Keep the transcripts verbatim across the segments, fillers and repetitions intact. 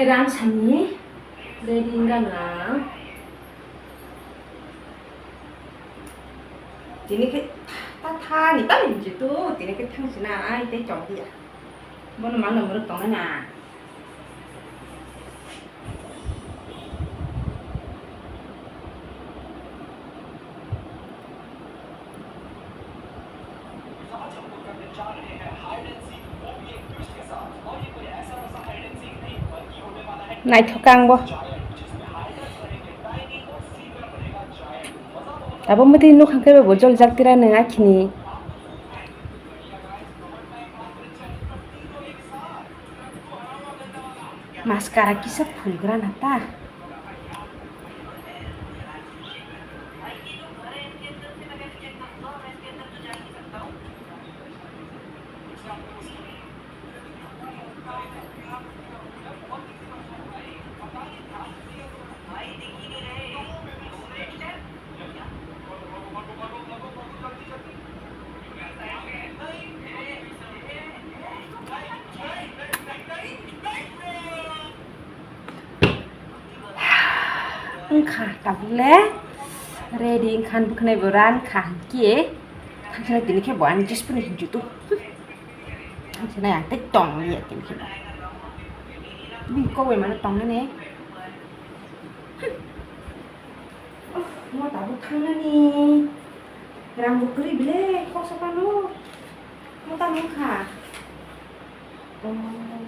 Rang sani ready wngkha na. Tini khe ta tha ni ta hinji tu, tini khe thang sina ai tei chong dia. Bono mano muruk tong na. Naithok khe ang bo. Abo mwtwi nukhang khe bo joljak tira nwng akhini. Mascara kisa phulgra na ta. Wngkha tabuk le ready wngkha, bwkhwnai bo ran kha hinkhe thangsinai tini khe bo ani juice phano hinjukdu. Thangsinai ang tei tong liya tini khe bo. Bini kok bai mano tong nani. Mo tabuk thangnani rang bo kwrwi bile kok sa phano. Mo tamo wngkha.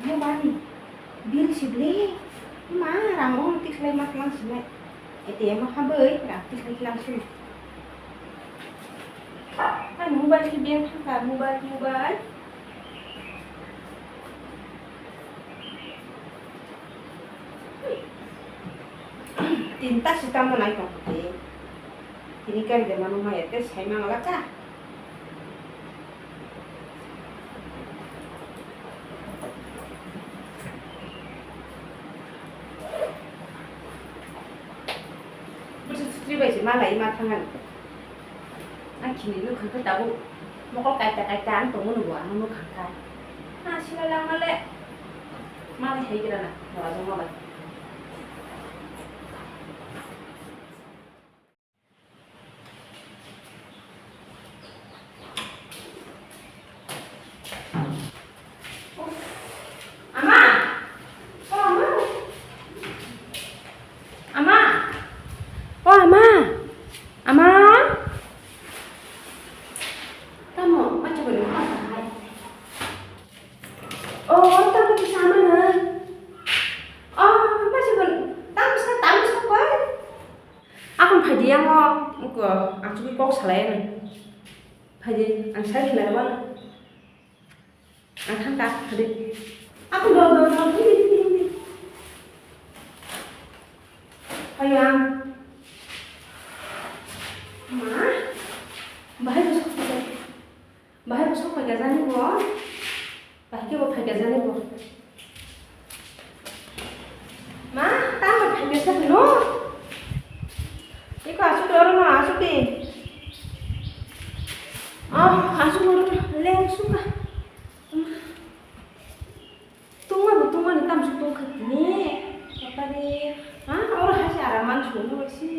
Mo bani. Bill si bile. Ma rang o tikhlai ma tlang sinai. A T M o habwi rang tikhlai tlang sinai. Hai mobile si bank thangkha, mobile, mobile. Tinta si tamo nai tong khe. Tini kari de mano maya te sai mangala ka. Bwswk sutri bai se malai ma thangani. Ang khini nukhang khe tabuk mokol kaita kaita ang tongmani bo ano nukhang kha. Ha sila langma le malai hai gira na mora jong malai. Ama! O ama! Ama! O ama! Ama! Tamo, ma chukuni ma hai. O, tamo kisa ama na. O, ma chukuni, tamo sa, tamo sa koi. Akon phaidi yango, uko, achugwi kok salai ano. Phaidi, ang sai khna rwmano. Ang thang ta, phaidi. Akon do, do, do, hindi, hindi, hindi. Phaidi ang. Ma, bahai bwswk phaidi. Bahai bwswk phaikha jani bo? Bahai khe bo phaikha jani bo? Ma, tamo phaikha sa phano? Eko asuk de, oro no asuk de. Oh, asuk oro leng suka. Tungma bo tungmani tamsuk tongkha tini. Bapare, ha, oro hai se aram man suno si.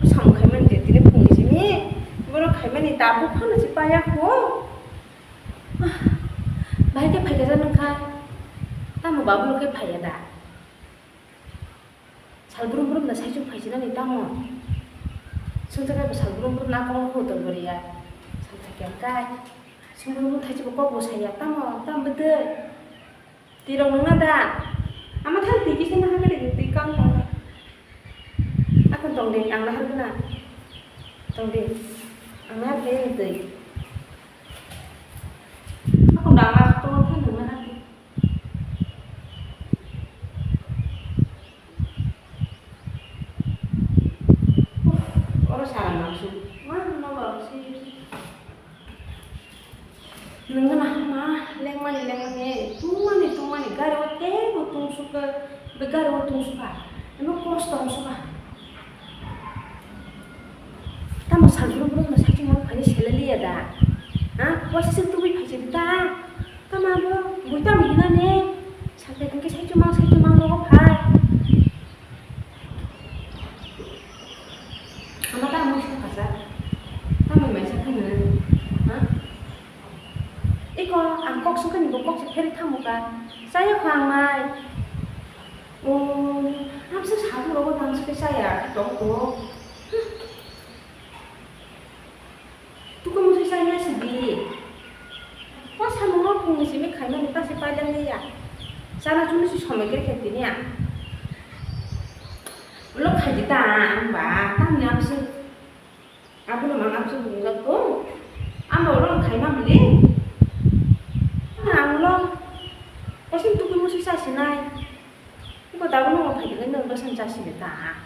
Sam khaimani je tini phungni simi. Borok khaimani tabuk phano si paya kho. Ah, bahai khe phaikha sa nungkha. Tamo babu khe phaiya da. Sal brum brum da saichung phaisinani tamo. Sungjaga bo sal brum brum na kong kho tong boriya. Sal thaikyang kai. Sung brum brum thaichi bo kok bo saya tamo, tam bwdwi. Twi rok nungna da? Ama thang twi kisa nahar gari twi kang kong. Akon tong de, ang nahar gana. Tong de. Ang nahar gari twi. Akon da ma tong thang nungna ha. Oro sara mangsu. Ma no ba si. Nungna hama lengmani lengmani tungmani tungmani gari o teibo tungsukha. Be gari o tungsukha. Eno kosto wngsukha. Tamo sal brum brum no saichung phai selaliya da. Ha? Waisa se tubui phaisidi ta. Tamo abo bui tamo hinani. Sakhe hwnkhe saichumang, saichumang nogo phai. Ama ta mui sa kasa. Tamni mai sa khwna. Ha? Iko ang kok sukha ni bo kok se pheri thamu ka. Saya kho ang mai. O, amsa sa rogo tang sukha saya. Tong ko. Tukui musi chaya sidi. O samungno phungni simi khaimani ta se paidang ya. Chana chumni si somoi khe khe tini ya. Ulo khaidi ta ang ba, tamni amsi. Abono mang amsi bungjak ko. Ang ba ulo khaima mili. Ang lo. Kosin tukui musi chasinai. Iko dabu no phai khe nang basan chasinai ta.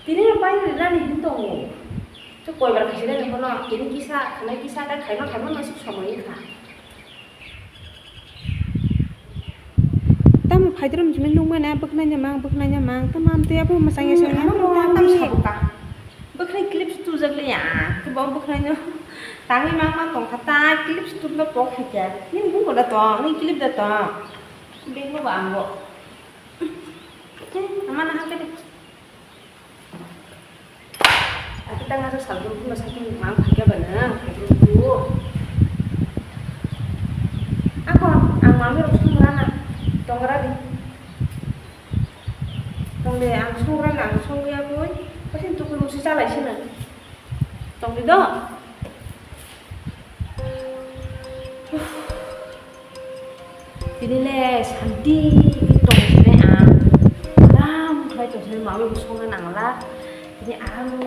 Tini no pai ri nani hin tongo. Chu koi bar khaisi nani hono, tini kisa, khanai kisa, ta khaima khaima no sik somoi wngkha. Tamo phaidrom jini nungmani, bwkhnai no mang, bwkhnai no mang, tamo amtwi abo mwsang ya Hmm, songya, amo amo tam tamni. Sabuka. Bwkhnai clips tujak le ya, kebo bwkhnai no. Tangwi mang mang tongkha ta, clips tubno pok khaikha. Nini bungko da tong, nini clip da tong. Bengno ba ango. Tei, ama na hakhe de. Ati tang asa salbur buno sakni mang phakya bana, phakya bu. Ako, ang mami rok sung rana, tong rani. Tong de, ang sung rana, ang sung ya bui. Kasi tukui musi chalai sini. Tong di do. Tini le santi tong sini ang. Aram khlai tong sini mami rok sung rana ang la. Tini aram